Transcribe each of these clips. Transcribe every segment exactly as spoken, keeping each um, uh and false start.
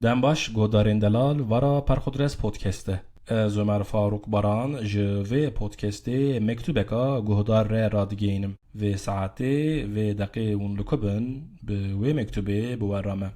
Dem baş, guhdarên delal, vara Perxudres Podcast e. Ez Ömer Faruk Baran ji vê podcastê mektubeka guhdar re radigihînim. Vê saetê, vê deqê hûn li ku bin, bi wê mektubê bi we re me.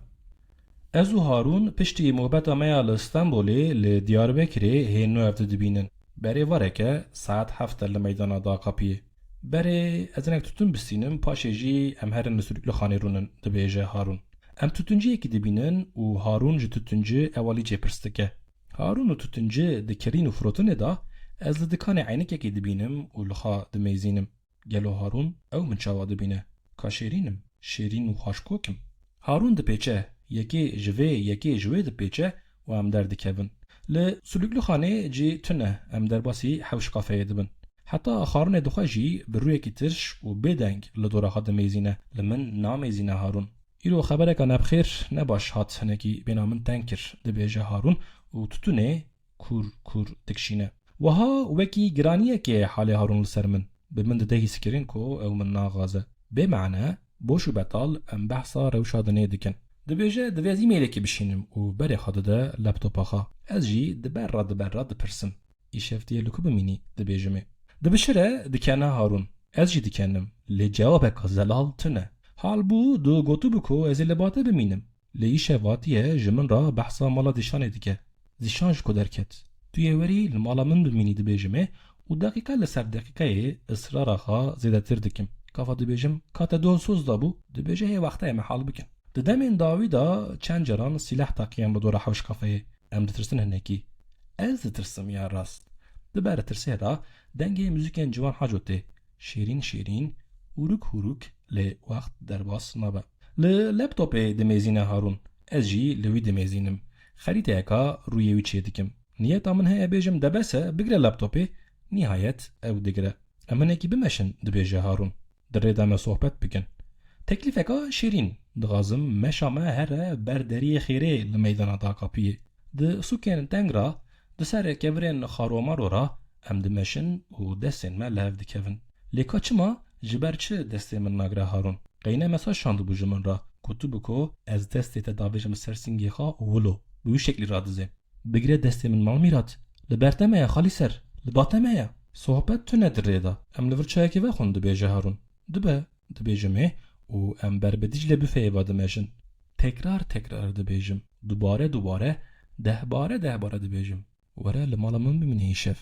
Ez û Harûn piştî muhbeta me ya li Stenbolê li Diyarbekirê hê nû ev didibînin. Berê vareke saet heft e li meydana Daqapiyê. Berê ez hinek tutun bistînim, paşê jî em herin li Sulukluxanê rûnin, dibêje Harûn. Em tutunciyekî dibînin û Harûn ji tutunci ewalî çêpirs dike. Harûn û tutunci di kirîn û firotinê de, ez li dikanê eynikekê dibînim û li xwe dimeyzînim. Gelo Harûn ew min çawa dibîne? Ka şêrîn im, şêrîn û xweşkok im. Harûn dipêçe, yekê ji vê, yekê ji wê dipêçe û em derdikevin. Li Sulukluxanê cî tune, em derbasî hewş kafeyê dibin. Heta xwarinê dixwe jî bi rûyekî tirş û bêdeng li dora xwe dimeyzîne, li min nameyzîne Harûn. Îro xebereka nebxêr, ne baş hat hinekî bêhna min teng kir, dibêje Harûn û tutunê kûr kûr dikişîne. Wiha wekî giraniyekê halê Harûn li ser min. Bi min dide hîskirin ku ew min naxaze. Bê mane, boş û betal em behsa rewşa dinê dikin. Dibêje, divê ez îmeylekê bişînim û berê xwe dide laptopa xwe. Ez jî di ber re, di ber re dipirsim. Îşev tu yê li ku bimînî, dibêjim ê. Dibişire, dikene Harûn. Ez jî dikenim. Lê cewabeka zelal tune. Hal bû, tu gotibû ku ez ê li ba te bimînim. Lê îşev hatiye ji min re behsa mala Zîşanê dike. Zîşan ji ku derket? Tu yê werî li mala min bimînî, dibêjim ê û deqîqe li ser deqîqeyê israra xwe zêdetir dikim. Kafa dibêjim, ka te doh soz dabû? Dibêje, hê wextê em ê hal bikin. Di demên dawî de çend caran sîleh teqiyem li dora hewş kafeyê. Em ditirsin hinekî. Ez ditirsim ya rast. Di ber tirsê de dengê muzîkên Ciwan Haco tê. Şêrîn şêrîn, hûrûk hûrûk, lê wext derbas nabe. Li laptopê dimêzîne Harûn. Ez jî li wî dimêzînim. Xerîteyeka rûyê wî çêdikim. Niyeta min heye bêjim, de bes e, bigire laptopê. Nihayet ew digire. Em hinekî bimeşin, dibêje Harûn. Di rê de me sohbet bikin. Teklîfeka şêrîn. Dixwazim meşa me here ber deriyê xêrê li meydana Daqapiyê. Di sûkên teng re, di ser kevirên xaromaro re em dimeşin û destên me li hev dikevin. Lê ka çima, ji ber çi destê min nagire Harûn? Qeyne mesaj şandibû ji min re, gotibû ku ez destê te davêjim ser singê xwe û wilo, bi wî şeklî radizê. Bigire destê min, Mal Mîrat. Li ber te me ye, xalî ser. Li ba te me ye. Sohbet tune di rê de. Em li vir çayekê vexwin, dibêje Harûn. Dibe, dibêjim ê û em ber bi Dîcle bifeyê ve dimeşin. Tekrar tekrar dibêjim. Dubare dubare, dehbare dehbare dibêjim. Were li mala min bimîne îşev.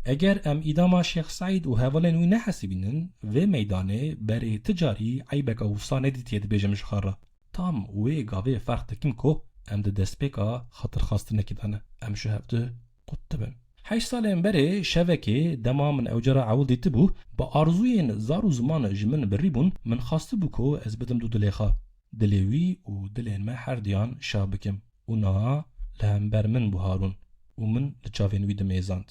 Eger em îdama Şêx Seîd û hevalên wî nehesibînin, vê meydanê berê ti carî eybeka wisa nedîtiye, dibêjim ji xwe re. Tam wê gavê ferq dikim ku em di destpêka xatirxwestinekê de ne. Em ji hev di qut dibin. Heşt salên berê şevekê dema min ew cara ewil dîtibû, bi arzûyên zar û ziman ji min birî bûn, min xwestibû ku ez bidim dû dilê xwe. Dilê wî û dilên me her diyan şa bikim. Û niha li hember min bû Harûn û min li çavên wî dimêzand.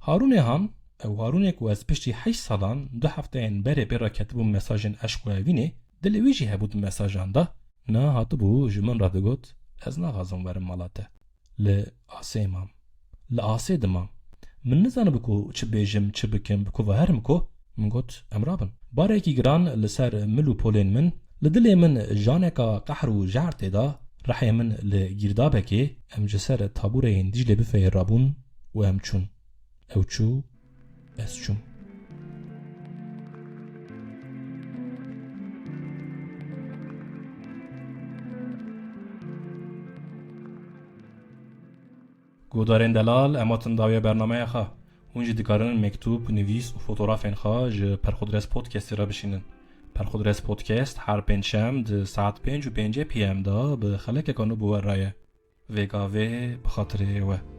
Harûnê Han, ew Harûnê ku ez piştî heşt salan du hefteyên berê pê re ketibûm mesajên eşq û evînê, dilê wî jî hebû di mesajan de, niha hatibû ji min re digot, ez naxwazim werim mala te. Li asê mam. Li asê dimam. Min nizanibû ku çi bêjim, çi bikim, bi ku ve herim ku, min got, em rabin. Barekî giran li ser mil û polên min, li dilê min janeka qehr û jehr tê de, rihê min li girdabekê, em ji ser tabûreyên Dîclê bifeyê rabûn û em çûn. Ew çû, ez çûm. Guhdarên delal, em hatin dawiya bernameya xwe. Hûn jî dikarin mektûb, nivîs û fotografên xwe ji Perxudres Podcastê re bişînin. Perxudres Podcast her pêncşem di saet pênc û pêncî P M de bi xelekeka nû bi we re ye. Vê gavê bi xatirê we.